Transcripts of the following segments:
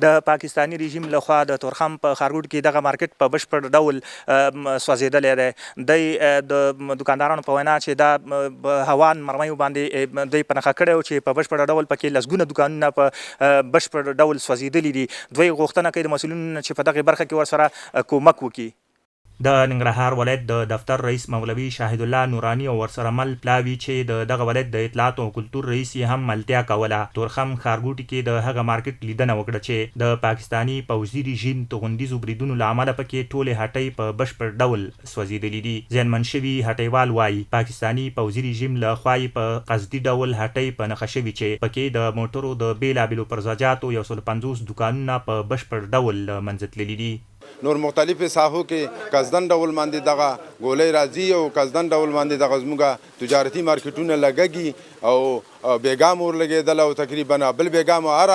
د پاکستاني رژیم له خوا د تورخم په ښارګوټي کې دغه مارکیټ په بشپړ ډول سوځېدلی دی. دی د دوکاندارانو په وینا چې دا هوان مرمیو باندې دوی په نښه کړی و چې په بشپړ ډول پکې لسګونه دوکانونه په بشپړ ډول سوځېدلي دي. دوی غوښتنه کوي د مسؤلینو نه چې په دغې برخه کې ورسره کومک وکړي. د ننګرهار ولایت د دفتر رئیس مولوي شاهدالله نوراني او ورسره مل پلاوي چې د دغه ولایت د اطلاعاتو او کلتور رئیس یې هم ملتیا کوله، تورخم ښارګوټي کې د هغه مارکیټ لیدنه وکړه چې د پاکستاني پوځي رژیم توغندیزو بریدونو له امله پکې ټولې هټۍ په بشپړ ډول سوځېدلي دي. زیانمن شوي هټۍوال وايي، پاکستاني پوځي رژیم له خوا یې په قصدي ډول هټۍ په نښه شوي چې پکې د موټرو د بېلابېلو پرزه جاتو 150 دوکانونه په بشپړ ډول له منځه تللي دي. نور مختلفې ساحو کې قصدن ډول باندې دغه ګولۍ راځي او قصدن ډول باندې دغه زموږ تجارتي مارکیټونه لګږي او بیګا مور لګېدل او تقریبا بل بیګا مو هر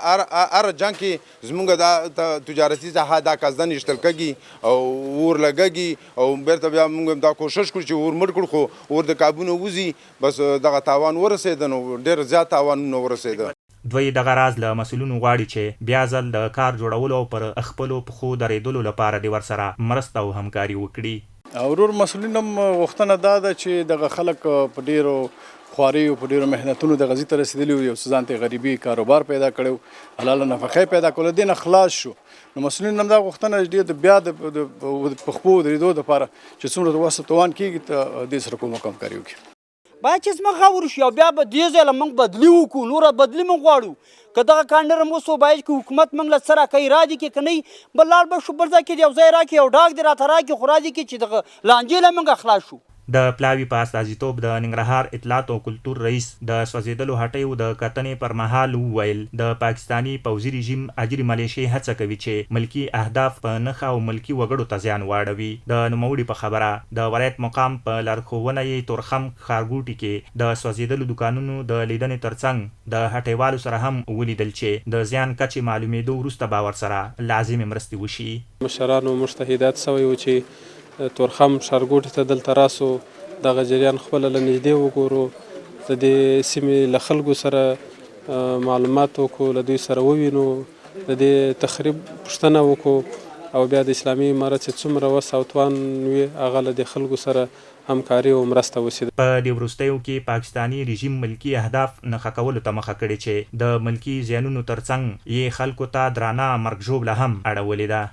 هر هر جنگ کې زموږ دا تجارتي ساحه دا قصدن ویشتل کږي او اور لګږي او بیرته بیا موږ دا کوشش کړو چې اور مړ کړو، خو اور د کابونه وځي. بس دغه تاوان ورسېده، نو ډېر زیات تاوانونه ورسېده. دوی دغه راز له مسؤلینو غواړي چې بیا ځل د کار جوړولو او پر خپلو پښو درېدلو لپاره دې ورسره مرسته او همکاري وکړي. ورور، مسؤلین هم غوښتنه دا ده چې دغه خلک په ډیرو خواریو، په ډیرو محنتونو دغه ځای ته رسیدلي وو، یو څه ځان ته غریبي کاروبار پیدا کړی، حلاله نفقه پیدا کوله، دې نه خلاص شو. نو مسؤلین هم دا غوښتنه چې ډیر د بیا د په خپو درېدو دپاره چې څومره د وسه توان کېږي، ته دې سره کومک همکاري وکړي. باید چې زموږ غور شي او بیا به دې ځای له موږ بدلي وکړو. نوره بدلي موږ غواړو که دغه کانډر هم اوس باید که حکومت موږ له څه راکوي را دي کې، که نه بل لاړ به شو بل ځای کې، یو ځای راکړي، یو ډاګ دې راته راکړي، خو را دي کې چې دغه لانجې له موږ خلاص شو. د پلاوي په استازیتوب د ننګرهار اطلاعاتو او کلتور رئیس د سوځېدلو هټیو د کتنې پر مهال وویل، د پاکستاني پوځي رژیم اجري ملېشې هڅه کوي چې ملکي اهداف په نښه او ملکي وګړو ته زیان واړوي. د نوموړي په خبره، د ولایت مقام په لارښوونه یې تورخم ښارګوټي کې د سوځېدلو دوکانونو د لیدنې ترڅنګ د هټۍوالو سره هم ولیدل چې د زیان کچې معلومېدو وروسته به ورسره لازمې مرستې وشي. مشرانو موږ ته هدایت شوی و چې تورخم ښارګوټي ته دلته راسو، دغه جریان خپله له نږدې وګورو، د دې سیمې له خلکو سره معلومات وکړو، له دوی سره ووینو، د دې تخریب پوښتنه وکړو او بیا د اسلامي امارت چې څومره وس او توان وي، هغه له دې خلکو سره همکاري او مرسته وشي. په دې وروستیو کې پاکستاني رژیم ملکي اهداف نښه کولو ته مخه کړې چې د ملکي زیانونو ترڅنګ یې خلکو ته درانه مرګ ژوبله هم اړولې ده.